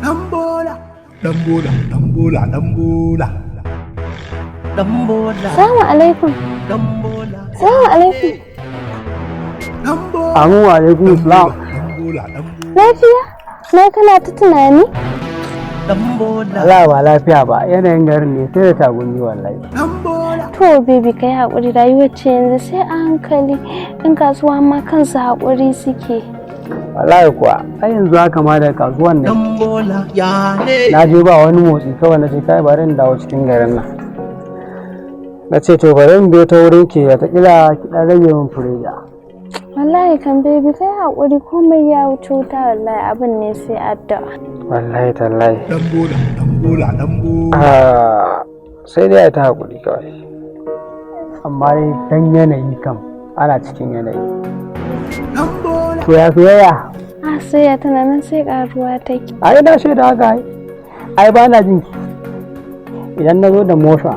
Dan bola. Dan bola, dan bola, dan bola. Dan bola. Salamu alaikum. Dan bola. Salamu alaikum. Dan bola. Amu alaikum salam. Dan bola, dan bola. Lafiya? Na kana ta tunani? Dan bola. Allah ba lafiya ba, yanayin garin ne sai da tagumi wallahi. Dan bola. To baby, kai haƙuri, rayuwar ce yanzu sai a hankali. In kasuwa ma kansu haƙuri suke. Wallahi kuwa, ai yanzu haka ma da kasuwan ne. Dan bola ya ne. Na je ba wani motsi, kawai na ce kai, bari in dawo cikin garin nan. Na ce to bari in biyo ta wurin ki, wataƙila ki ɗan rage min fureja. Wallahi kan baby, kai haƙuri, komai ya wuce wuta wallahi, abin ne sai addu'a. Wallahi tallahi. Dan bola, dan bola, dan bola. Ah, sai dai a ta haƙuri kawai. Amma dai dan yanayi kam ana cikin yanayi. Dan bola. To ya soyayya? Ah, sai ya tana nan, sai ƙaruwa take. Ai na shaida haka ai. Ai ba na jin ki. Idan na zo da mota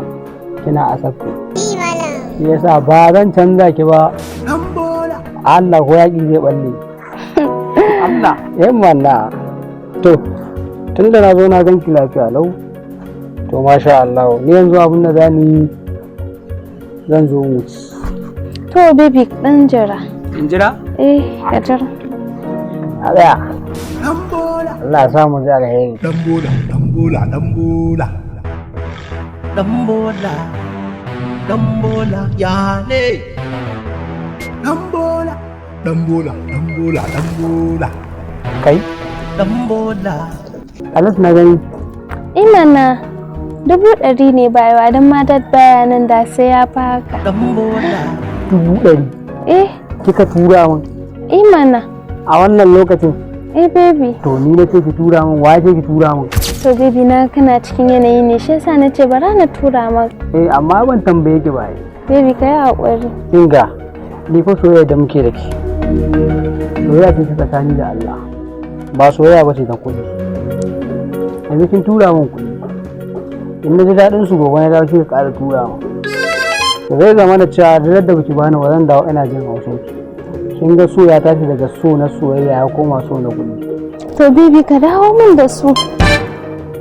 kina asabti. Shi yasa ba zan canza ki ba. Dan bola. Allah ko yaƙi zai balle. Allah. Yan manna. To tunda na zo na gan ki lafiya lau. To masha Allah, ni yanzu abin da za ni yi, zan zo mu ci. To baby, ɗan jira. In jira? Eh, ka jira. A tsaya. Dan bola. Allah ya sa mu ji alheri. Dan bola, dan bola, dan bola. Dan bola. Dan bola ya ne. Dan bola. Dan bola, dan bola, dan bola. Kai, Dan bola. Alas na gani. Imana 100,000 ne bayawa, don ma dad baya nan da sai ya fi haka. Dan bola. 100,000? Eh. Kika tura min? Imana. A wannan lokacin? Eh baby. To ni na ce ki tura min, wa ce ki tura min? To baby, na kana cikin yanayi ne, shi yasa na ce bara na tura maka. Eh, amma ban tambaye ki ba ai. Baby, kai haƙuri. Kinga, ni fa soyayya da muke da ke, soyayya ce ta tsakani da Allah, ba soyayya ba ce ta kuɗi. Yanzu kin tura min kuɗi, in na ji daɗin su, gobe na dawo shi ka ƙara tura min. Zai zama da cewa duk da baki bani ba, zan dawo ina jin haushin ki. Kin ga so ya tashi daga so na soyayya ya koma so na kuɗi. To baby, ka dawo min da su.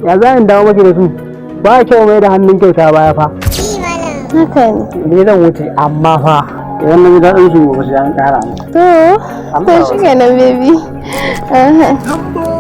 Ya za in dawo maki da su? Ba kyau mai da hannun kyauta baya fa. Haka ne. Ni zan wuce, amma fa idan na ji daɗin su, gobe sai an ƙara min. To shi kenan baby. Dan bola.